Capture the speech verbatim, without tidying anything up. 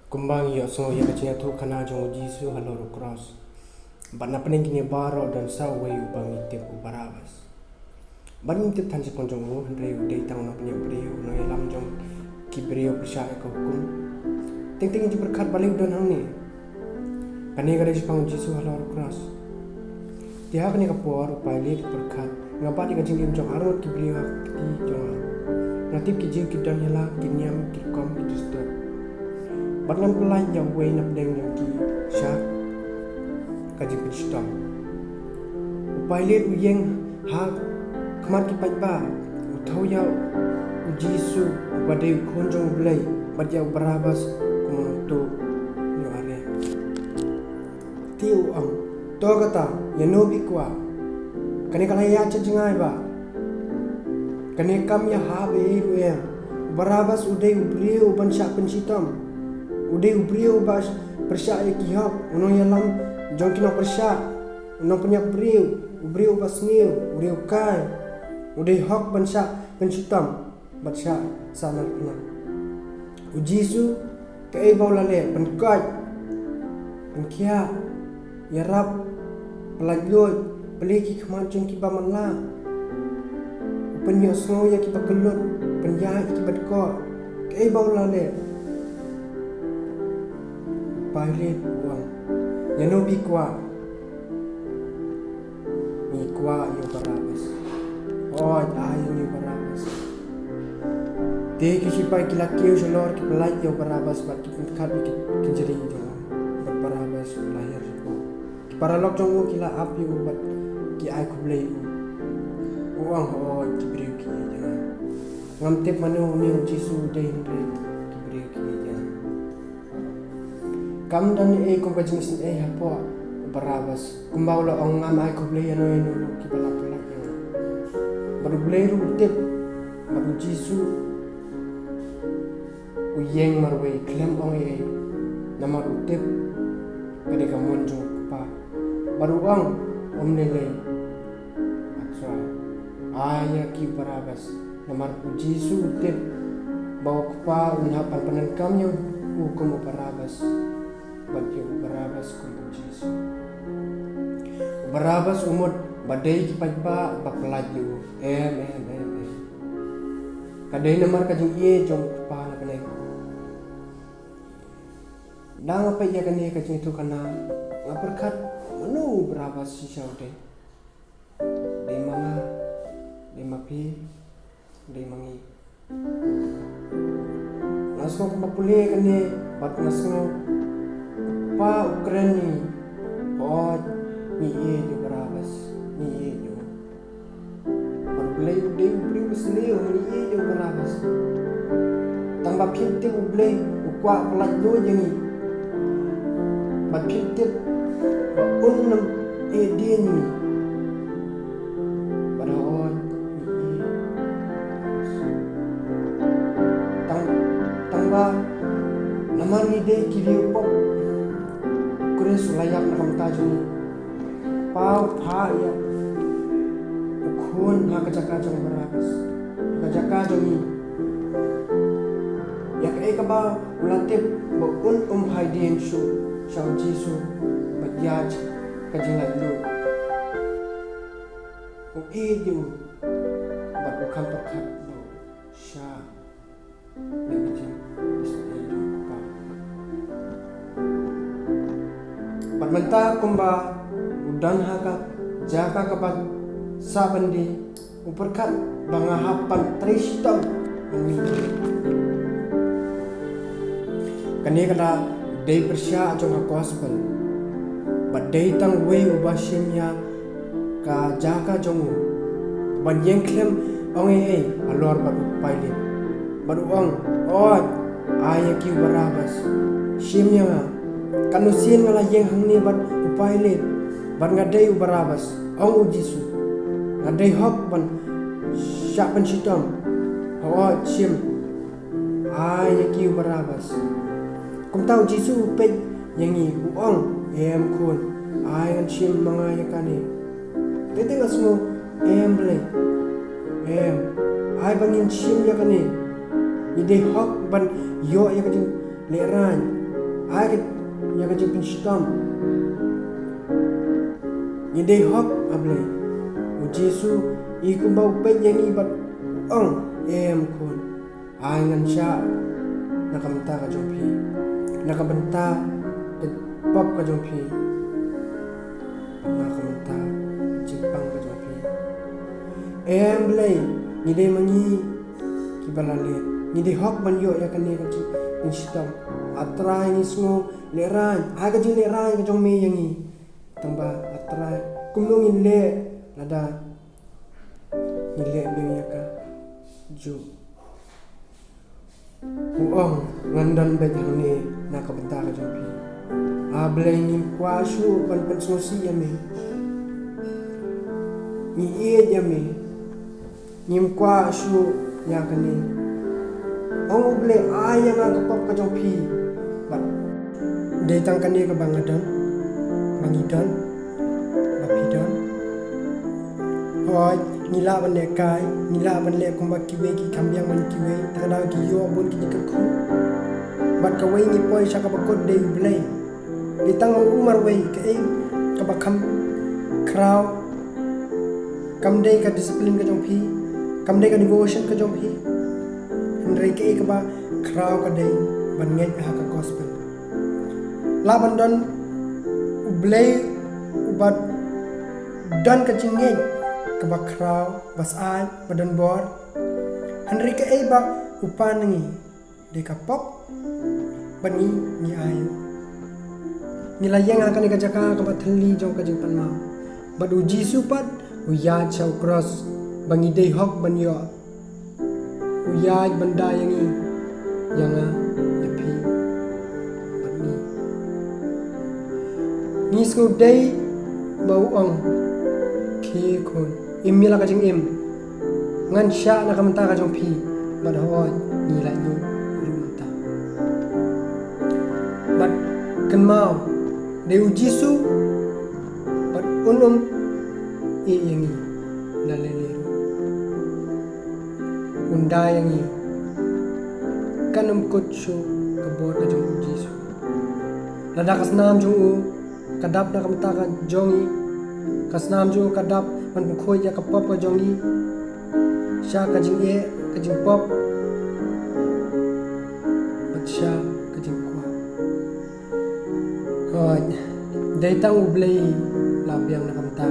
Kumba ngi ïohsngew ïa ka jingïathuhkhana jong u Jisu halor u kros, bad na pdeng kine baroh don sa uwei uba ngi tip, u Barabbas. Bad ngim tip than shaphang jong u, hynrei u dei tang u nongpynïap briew, u nongïalam jong ki briew pyrshah ïa ka hukum. Teng teng ïa ki jingpyrkhat balei u don hangne. Kane ka dei shaphang u Jisu halor u kros. Te ha kane ka por u Pailat u pyrkhat, nga bat ïa ka jingim jong arngut ki briew ha ka kti jong nga. Nga tip ki Jiw ki don ïa la ki niam ki rukom ki jingstad. Bad ngan pyllait ïa uwei na pdeng jong ki sha ka jingpynshitom. U Pailat u ïeng ha khmat ki paidbah, u thew ïa u Jisu uba dei u khun jong u Blei, bad ïa u Barabbas kum u nongtuh ïa u areh. Te u ong, to kata, ïano phi kwah? Kane ka la ïaid sha jngai bah. Kane kam ïahap ei ei ruh em. U Barabbas u dei u briew uban shah pynshitom. U dei u briew uba pyrshah ïa ki hok, u nongïalam jong ki nongpyrshah, u nongpynïap briew, u briew uba sniew, u riewkai. U dei hok ban shah pynshitom bad shah sahnarphna. U Jisu, kaei ba u la leh? Pynkoit, pynkhiah, ïarap, pyllait luid, plie ki khmat jong kiba matlah. U pynïohsngew ïa kiba kyllut, pynïaid ïa kiba dkoh. Kaei ba u la leh? Pailat u ong, ïano phi kwah? Ngi kwah ïa u Barabbas. Hooid, ai ïa ngi u Barabbas. Te ki shipai ki la kiew shalor, ki pyllait ïa u Barabbas bad ki pynkhap ïa ki kynjri jong u. Bad Barabbas u la hiar shapoh. Ki paralok jong u ki la ap ïa u bad ki ai khublei ïa u. U ong, hooid, ki briew ki ïeit ïa nga. Ngam tip mano une u Jisu u dei, hynrei ki briew ki ïeit ïa nga. Kam don ei ei kum ka jingisynei hapoh u Barabbas, kumba u la ong, ngam ai khublei ïano ïano ruh kiba la pyllait ïa nga. Bad U Blei ruh u tip, bad u Jisu u ïeng marwei khlem ong ei ei, namar u tip ka dei ka mon jong u Kpa. Bad u ong, ym lei lei, A Trai, ai ïa ki u Barabbas. Namar u Jisu u tip ba u Kpa un hap ban pyndonkam ïa u kum u Barabbas, bad ïa u Barabbas kum u Jisu. U Barabbas u mut ba dei ki paidbah ba pyllait ïa u. Em, em, em, em. Ka dei namar ka jingïeit jong u Kpa na bneng. Da nga peit ïa kane ka jingïathuhkhana, nga pyrkhat, mano u Barabbas shisha u dei? Dei ma nga, dei ma phi, dei ma ngi. Nga sngew kumba pule kane bad nga sngew u Kpa u kren ïa ngi. Hooid, ngi ïeit ïa u Barabbas, ngi ïeit ïa u. Bad U Blei u dei u briew ba sniew, ngi ïeit ïa u Barabbas. Tang ba phim tip U Blei u kwah pyllait luid ïa ngi. Bad phim tip ba un nym ïeit dien ïa ngi. Bad hooid, ngi ïeit. Tang, tang ba namar ngi dei ki riewpop, u Khrist u la ïap na ka bynta jong ngi. Kpa u phah ïa u Khun ha ka jaka jong u Barabbas, ha ka jaka jong ngi. Ïa kaei kaba u la tip ba un ym hai dien shuh sha u Jisu bad ïaid ka jinglaitluid. U ïeit ïa u bad u kham pyrkhat ba u shah ïa ka jingpynshlur jong u Kpa. Bad mynta kumba u don ha ka jaka kaba sah ban die, u pyrkhat ba nga hap ban trei shitom ban mih. Kane ka dei pyrshah jong ka gospel. Bad dei tang uwei uba shim ïa ka jaka jong u ban ïeng khlem ong ei ei halor bad u Pailat. Bad u ong, oi, ai ïa ki u Barabbas. Shim ïa nga. Katno sien nga la ïeng hangne bad u Pailat, bad nga dei u Barabbas, ong u Jisu. Nga dei hok ban shah pynshitom. Hooid, shim. Ai ïa ki u Barabbas. Kumta u Jisu u peit ïa ngi, u ong, em khun, ai ngan shim ma nga ïa kane. Te te nga sngew, em Blei, em, ai ba ngin shim ïa kane. Ngi dei hok ban ïoh ïa ka jinglehrain. Ai ka, ïa ka jingpynshitom. Ngi dei hok, A Blei. U Jisu i kumba u peit ïa ngi bad u ong, em khun. Ai ngan shah na ka bynta ka jong phi, na ka bynta ka pop ka jong phi, na ka bynta ka jingpang ka jong phi. Em Blei, ngi dei ma ngi kiba la leh. Ngi dei hok ban ïoh ïa kane ka jingpynshitom. A Trai, ngi sngew lehraiñ, ai ka jinglehraiñ ka jong me ïa ngi. Tangba A Trai, kumno ngin leh lada ngi leh biang ïa ka juh? U ong, ngan don beit hangne na ka bynta ka jong phi. A Blei, ngim kwah shuh ban pynsngewsih ïa me. Ngi ïeit ïa me. Ngim kwah shuh ïa kane. Ong U Blei, ai ïa nga ka pop ka jong phi. Bad dei tang kane kaba nga don, ba ngi don, ba phi don. Hooid, ngi lah ban leh kai, ngi lah ban leh kumba kiwei ki kham biang ban kiwei, te ka daw ki ïoh bun ki jingkyrkhu. Bad kawei ngi poi sha kaba kut, dei U Blei. Dei tang ma u marwei, kaei kaba kham khraw, kam dei ka discipline ka jong phi, kam dei ka devotion ka jong phi. Hynrei kaei kaba khraw ka dei ban ngeit ha ka gospel. Lah ban don U Blei uba don ka jingngeit kaba khraw, ba syaid, ba don bor. Hynrei kaei ba u pan ngi, dei ka pop, bad ngi, ngi ai. Ngi la ïeng ha kane ka jaka kaba thylli jong ka jingpynmaw. Bad U Jisu pat u ïaid sha u cross, ba ngi dei hok ban ïoh. U ïaid ban da ïa ngi, ïa nga, ïa phi, bad ngi. Ngi sngewdei ba u ong, khie khun, im ïa la ka jingim. Ngan shah na ka bynta ka jong phi, bad hooid, ngi la ïoh ruh mynta. Bad kynmaw, dei U Jisu, bad un ym ïeh ïa ngi, da lei lei ruh. Un da ïa ngi, kan ym kut shuh ka bor ka jong U Jisu. Lada ka snam jong u ka dap na ka bynta ka jong ngi, ka snam jong u ka dap ban pynkhuid ïa ka pop ka jong ngi, sha ka jingeh, ka jingpop, bad sha ka jingkwah. Hooid, dei tang U Blei la biang na ka bynta